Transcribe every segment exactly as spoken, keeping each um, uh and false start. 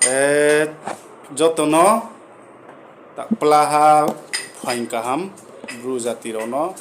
Eh, joto no ta kplaha phaing kaham, Bru jati rao no,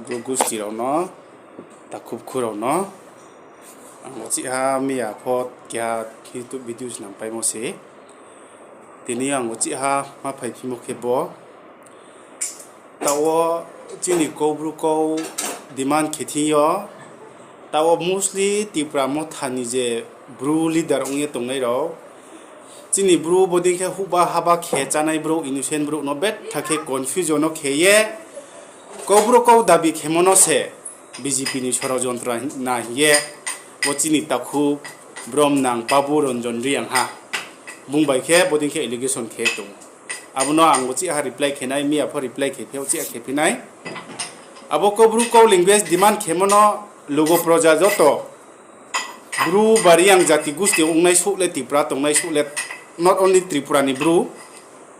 Bru gusti rao no, takhu bkhu rao no. Ang uchihha miya pho keha YouTube video snam paimo se. Tini ang uchihha ma phaiphimo khe bo. Taoh wo chini Kaubru kau demand khe thing yo, taoh wo mostly Tipra Motha ni je Bru leader ong ye tongnai rao, chini Bru bodei khe huhba haba khe chánai brouh, innocent brouh no betha khe confusion no khe ye, Kaubru kau dabi khemo no se B J P ni sorojontro na hing ye, bo chini takhu bromnang Babu Ranjan Reang ha. Bung bai khe bodei khe allegation khe tong. Abo no ang uchihha reply khe nai, miya pho reply khe phi, uchihha khe phi nai. Abo Kaubru kau language demand khemo no lugo proja joto Bru ba Reang jati gusti ongnai suh le, Tripura tongnai suh le, not only Tripura ni Bru,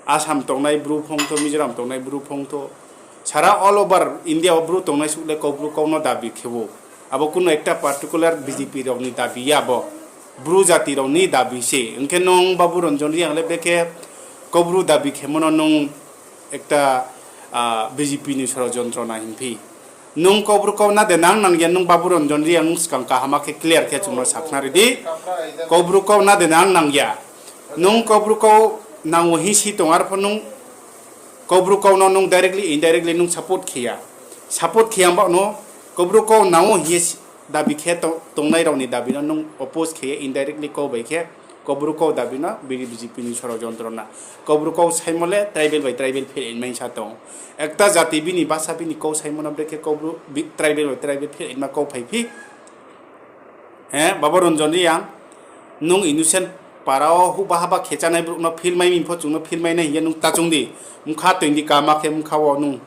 Assam tongnai Bru phongtho, Mizoram tongnai Bru phongtho, sara all over India wo Bru tongnai suh le Kaubru kau no dabi khe ou. Abo kuno ekta particular B J P rao ni dabi ya bo. Bru jati rao ni dabi se. Hing khe nung Babu Ranjan Reang le brekhe Kaubru dabi khemo no nung ekta, ah, B J P ni sorojontro na hing phi. Nung Kaubru kau na de nang nang ya, nung Babu Ranjan Reang nung skang kaham khe clear khe chung no sakhnari di. Kaubru kau na de nang nang ya. Nung Kaubru kau nang wo hing si tong, arpho nung Kaubru kau no nung directly, indirectly nung support khe ya. Support khe ya baoh no, Kaubru kau nang wo hing ye si-, dabi khe to-, tongnai rao ni dabi no nung oppose khe ye indirectly kau bai khe, Kaubru kau dabi no bini B J P ni sorojontro na. Kaubru kau saimo le tribal bai tribal phil in mai sa tong. Ekta jati bini basa bini kau saimo no brekhe Kaubru bi-, tribal bai tribal phil in ma kau phai phi. He, Babu Ranjan Reang, nung innocent para wo huhba haba khe chánai brouh no phil mai mi pho chung no phil mai nai hing ye nung ta chung di. Mkha toing di, kama khe mkha wo nung.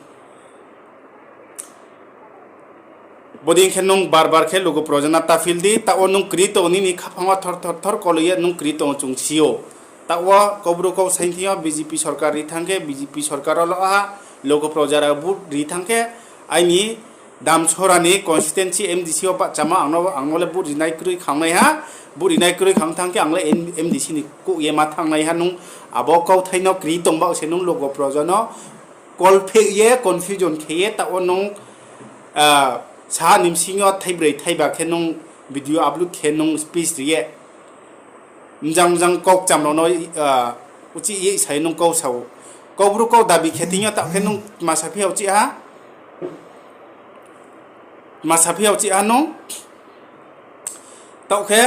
Bodei khe nung bar bar khe lugo proja no ta phil di, taoh wo nung kri tong, nini khaphang wo thor thor thor kolo ye nung kri tong chung si ou. Taoh wo Kaubru kau saing thing yo B J P sorkar ri thanng khe, B J P sorkar wo lo ha, lugo proja rao vote ri thanng khe, aini Damsora ni constituency M D C wo bahchamo ang no, ang no le vote rinai kroi khangnai ha, vote rinai kroi khang thanng khe ang le M-, M D C ni kouh ye ma thanngnai ha nung, abo kauthai no kri tong baoh se nung lugo proja no kolpheh ye, confusion khe ye, taoh wo nung, ah, saha ni bsing yo thaibroi thaiba khe nung video upload khe nung speech ri ye. Mjang mjang kau kcham rao no, ah, uchih ye sai nung kau sa ou. Kaubru kau dabi khe thing yo taoh khe nung tma saphi ya uchih ha? Tma saphi ya uchih ha nung? Taoh khe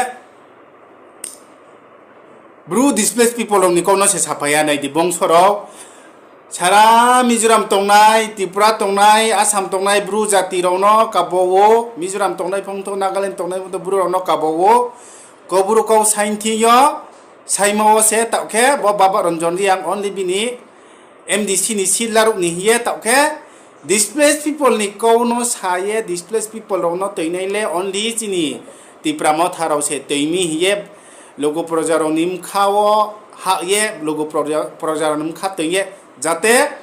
Bru displaced people rao ni kau no se saphai ya nai di bongso rao. Sara Mizoram tongnai, Tripura tongnai, Assam tongnai Bru jati rao no kabo ou, Mizoram tongnai phongtho, Nagaland tongnai phongtho Bru rao no kabo ou. Kaubru kau saing thing yo, saimo wo se taoh khe bo Babu Ranjan Reang only bini M D C ni seat laruh ni hing ye taoh khe displaced people ni kau no sa ye, displaced people rao no toinai le only chini Tipra Motha rao se toi mi hing ye, lugo proja rao ni mkha wo hah ye, lugo proja, proja rao ni mkha toing ye, jate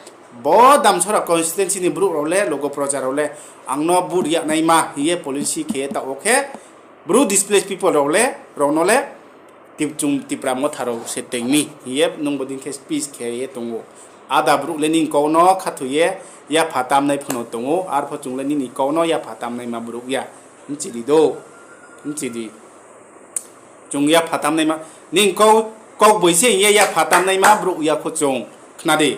bo Damsora constituency ni brouh rao le, lugo proja rao le ang no vote yagnaima hing ye policy khe taoh wo khe, Bru displaced people rao le, rao no le, Tip-, chung Tipra Motha rao se toing mi hing ye nung bodei khe speech khe ye tong ou. Ada brouh le nini kau no khathoi ye yapha tamnai phano tong ou, arpho chung le nini kau no yapha tamnaima brouh ya. Mchi di do. Mchi di. Chung yapha tamnaima. Nini kau, kaugboise hing ye yapha tamnaima brouh ya kho chung. Khna di.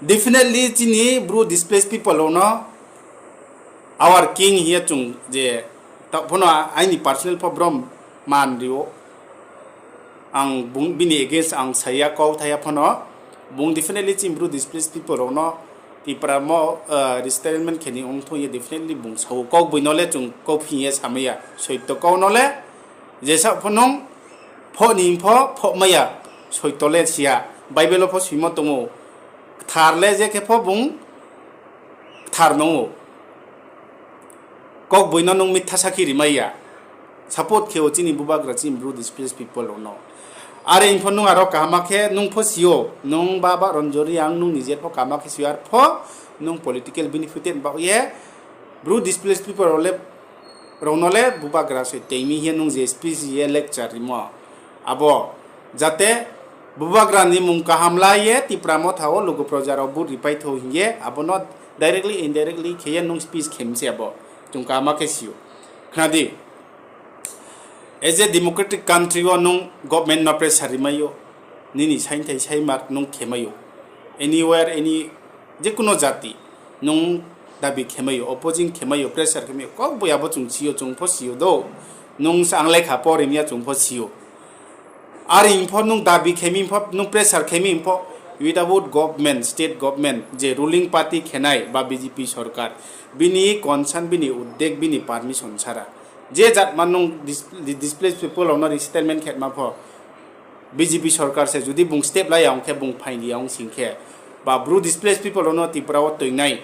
Definitely chini Bru displaced people rao no our king hing ye chung je, taoh phano aini personal pho brom man ri ou. Ang bung, bini against ang sa ya, kauthai ya phano, bung definitely chini Bru displaced people rao no Tipra mo, ah, resettlement khe ni ong thung ye definitely bung sa ou. Kaugboi no le chung kauphing ye samai ya. Soito kau no le, jesaoh pho nung phoh ni pho phohmai ya. Soito le si ya. Bible wo pho soimo tong ou. Kthar le je khe pho bung kthar nung ou. Kaugboi no nung mitha sakhi rimai ya. Support khe ou chini bubagra chini Bru displaced people rao no. Are pho nung aro kaham khe nung pho si ou, nung Babu Ranjan Reang nung nijer pho kaham khe si ou, arpho nung political benefited baoh ye Bru displaced people rao le, rao no le bubagra se toing mi hing ye nung je speech ye lecture rimo. Abo jate Bubagra ni mung kaham la ye Tipra Motha wo lugu proja rao vote ripai thou hing ye abo no directly, indirectly khe ye nung speech khe mi se abo. Chung kaham khe si ou. Khna di, as a democratic country wo nung government no pressure ri mai ou, nini saingthai saima nung khe mai ou. Anywhere, any, jekuno jati, nung dabi khe mai ou, opposing khe mai ou, pressure khe mai ou, kaugboiya bo chung si ou, chung pho si ou do. Nung sa ang lekha pori mi ya chung pho si ou. Are pho nung dabi khe mi pho, nung pressure khe mi pho, without government, state government, je ruling party khe nai ba B J P sorkar, bini concern, bini uddek, bini permission sara, je jatma nung dis-, displaced people rao no resettlement khe ma pho, B J P sorkar se judi bung step la ya ong khe, bung phaing di ya ong sing khe, ba Bru displaced people rao no Tripura wo toing nai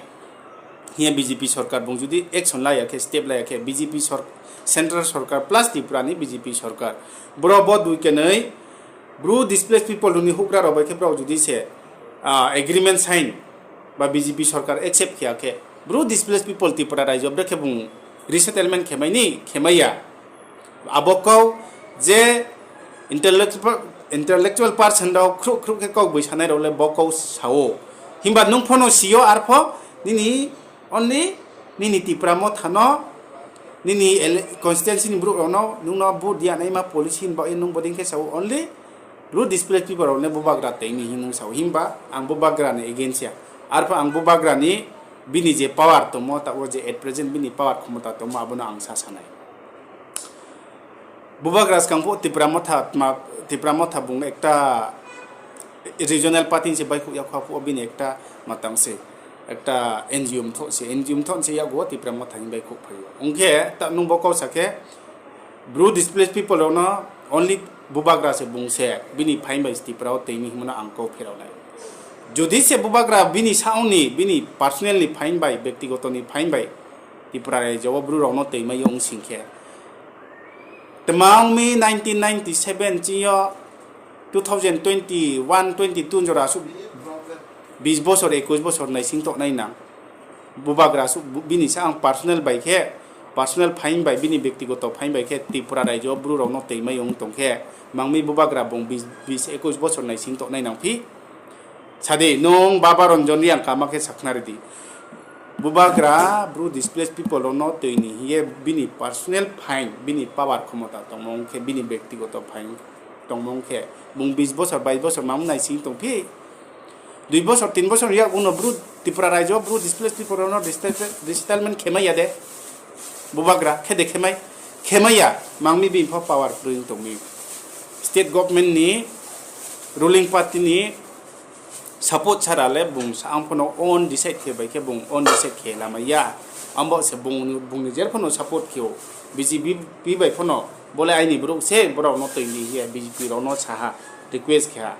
hing ye B J P sorkar bung judi action la ya khe, step la ya khe, B J P sor-, central sorkar plus Tripura ni B J P sorkar, bro bo dui kenoi Bru displaced people rao ni houhgra rao bai khe brao judi se, ah, agreement sign ba B J P sorkar accept khe ya khe, Bru displaced people Tripura raijo brekhe bung resettlement khe mai ni, khe mai ya. Abo kau je intellectual, intellectual person rao khruh khruh khe kaugboi sanai rao le bo kau sa ou. Himba nung pho no si ou, arpho nini only nini Tipra Motha no, nini ele-, constituency ni brouh rao no, nung no vote ya naima policy ni baoh ye nung bodei khe sa ou, only Bru displaced people rao le Bubagra toing ni hing nung sa ou. Himba ang Bubagra ni against ya. Arpho ang Bubagra ni bini je power tongmo, taoh wo je at present bini power khomota tongmo, abo no ang sa sa nai. Bubagra skang phuh Tipra Motha, tma, Tipra Motha bung ekta regional party se baihkhouh ya kho, phuh wo bini ekta matang se, ekta N G O mthoh se, N G O mthoh se yakgu wo Tipra Motha hing baihkhouh phai ou. Ong khe, ta nung bo kau sa khe, Bru displaced people rao no only Bubagra se bung se, bini phaing bai Tripura wo toing mi hingmo no ang kau pherao nai. Judi se Bubagra bini saong ni, bini personal ni phaing bai, bektigoto ni phaing bai, Tripura raijo wo Bru rao no toing mai ye ong sing khe, tma ong mi nineteen ninety seven ching yo two thousand twenty-one twenty-two jora suh bis bosor, ekush bosor naising toh nai nang. Bubagra suh bu-, bini saong personal bai khe, personal phaing bai, bini bektigoto phaing bai khe Tripura raijo Bru rao no toing mai ong tong khe, mangmi Bubagra bung bis, bis ekush bosor naising toh nai nang phi. Sa di, nung Baba Ranjan Reang kama khe sakhnari di. Bubagra, Bru displaced people rao no toing ni hing ye bini personal phaing, bini power khomota tongmo ong khe, bini bektigoto phaing tongmo ong khe, bung bis bosor, bais bosor mang naising tong phi. Dui bosor, tin bosor ni yakgu no Bru Tripura raijo, Bru displaced people rao no resettlement khe mai ya de. Bubagra, khe de khe mai, khe mai ya, mangmi bini pho power kroi ong tong mi. State government ni, ruling party ni support sara le bung saong pho no own decide khe bai khe bung own decide khe lamai ya. Abo se bung, bung ni jer pho no support khe ou. B J P bai pho no, bo le aini brouh se, brao no toing di hing ye B J P rao no sa ha, request khe ha.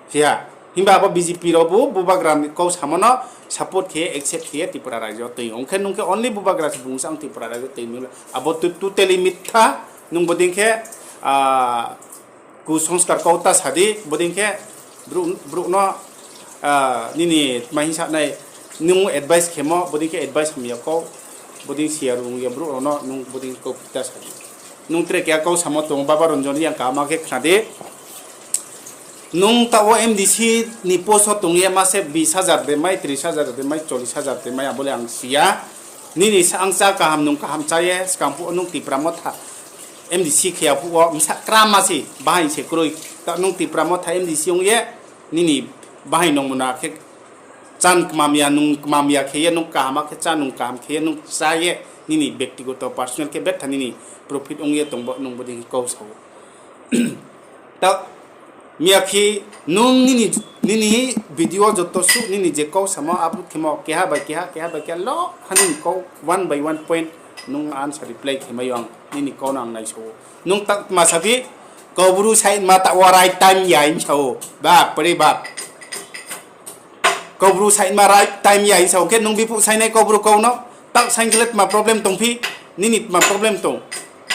Phi ha. Himba abo B J P rao bu Bubagra ni kau samo no support khe, accept khe ye Tripura raijo toing. Ong khe nung khe only Bubagra se bung saong Tripura raijo toing mi le. Abo to-, totally mitha, nung bodei khe, ah, kusongskar kau ta sa di, bodei khe brouh, brouh no, ah, nini tma hing sa nai, nung advice khemo, bodei khe advice hamya kau, bodei siya rung ya brouh rao no, nung bodei kau ta sa di. Nung tre keha kau samo tong, Baba Ranjan Reang kama khe khna di. Nung taoh wo M D C ni post wo tong ye ma se bis hajar de mai, tris hajar de mai, chollis hajar de mai, abo le ang si ya. Nini saong chá kaham, nung kaham chá ye, skang phuh wo nung Tipra Motha M D C khe ya phuh wo, bsa kra ma se, bahaing se kroi. Ta nung Tipra Motha M D C ong ye, nini bahaing nongmuna khe, chá kmam ya, nung kmam ya khe ye, nung kaham khe chá, nung kaham khe ye, nung chá ye, nini bektigoto personal khe betha nini profit ong ye tong bo, nung bodei khe kau sa ou. Ta, miya khe nung nini, nini video joto suh nini je kau samo upload khemo keha bai keha, keha bai keha lo ha nini kau one by one point nung answer reply khe mai ou ang nini kau no ang naisao ou. Nung ta tma sa phi, Kaubru saima taoh wo right time ya hing sa ou. Bap re bap. Kaubru saima right time ya hing sa ou. Khe nung biphuh sainai Kaubru kau no. Taoh saing khe le tma problem tong phi? Nini tma problem tong?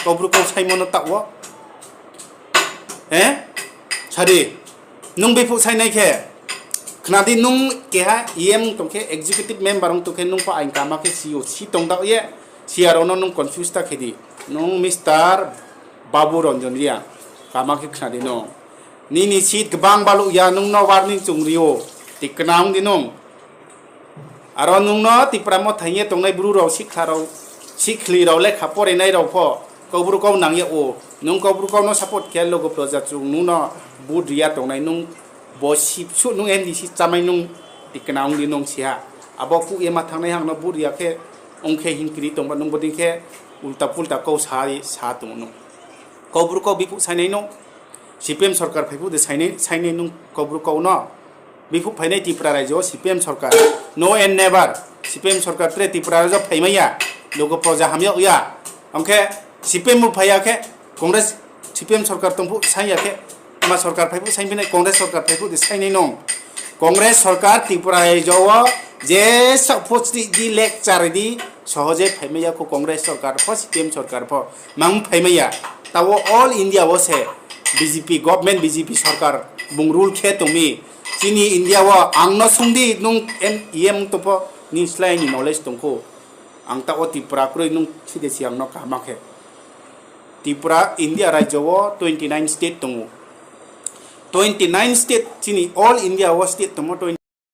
Kaubru kau saimo no taoh wo. Eh? Sa di. Nung biphuh sainai khe. Khna di nung keha E M tong khe, executive member ong tong khe nung pho aing kama khe si ou, si tong daoh ye. Si ya rao no nung confuse ta khe di. Nung Mister Babu Ranjan Reang. Kama khe khna di nung. Nini seat gbang baluh ya, nung no warning chung ri ou. Tikna ong di nung. Aro nung no Tipra Motha hing ye tongnai bru rao, sikhla rao, sikhli rao, lekha porenai rao pho Kaubru kau nang yag ou. Nung Kaubru kau no support khe logo proja chung nung no vote ri ya tongnai nung bo sipsuh nung M D C chámai nung tikna ong di nung si ha. Abo kuh ye ma thanng nai hang no vote ri ya khe ong khe hing kri tongba nung bodei khe ulta pulta kau sa ye sa tong ou nung. Kaubru kau biphuh sainai nung. C P M sorkar phai phuh de sainai, sainai nung Kaubru kau no. Biphuh phainai Tripura raijo wo C P M sorkar. Now and never. C P M sorkar tre Tripura raijo phaimai ya. Logo proja ham yag ya. Ong khe C P M bo phai ya khe Congress, C P M sorkar tong phuh saing ya khe, ma sorkar phai phuh saing phinai, Congress sorkar phai phuh de sainai nung. Congress sorkar Tripura raijo wo je saoh pho chri di, lecture di, sohoje phaimai ya kho Congress sorkar pho, C P M sorkar pho. Mang phaimai ya. Taoh wo all India wo se B J P government, B J P sorkar bung rule khe tong mi. Chini India wo ang no sung di, nung M-, E M tong pho, nini slái ni knowledge tong khou. Ang taoh wo Tripura kroi nung si de si ang no kaham khe. Tripura India raijo wo twenty nine state tong ou. Twenty nine state, chini all India wo state tongmo twenty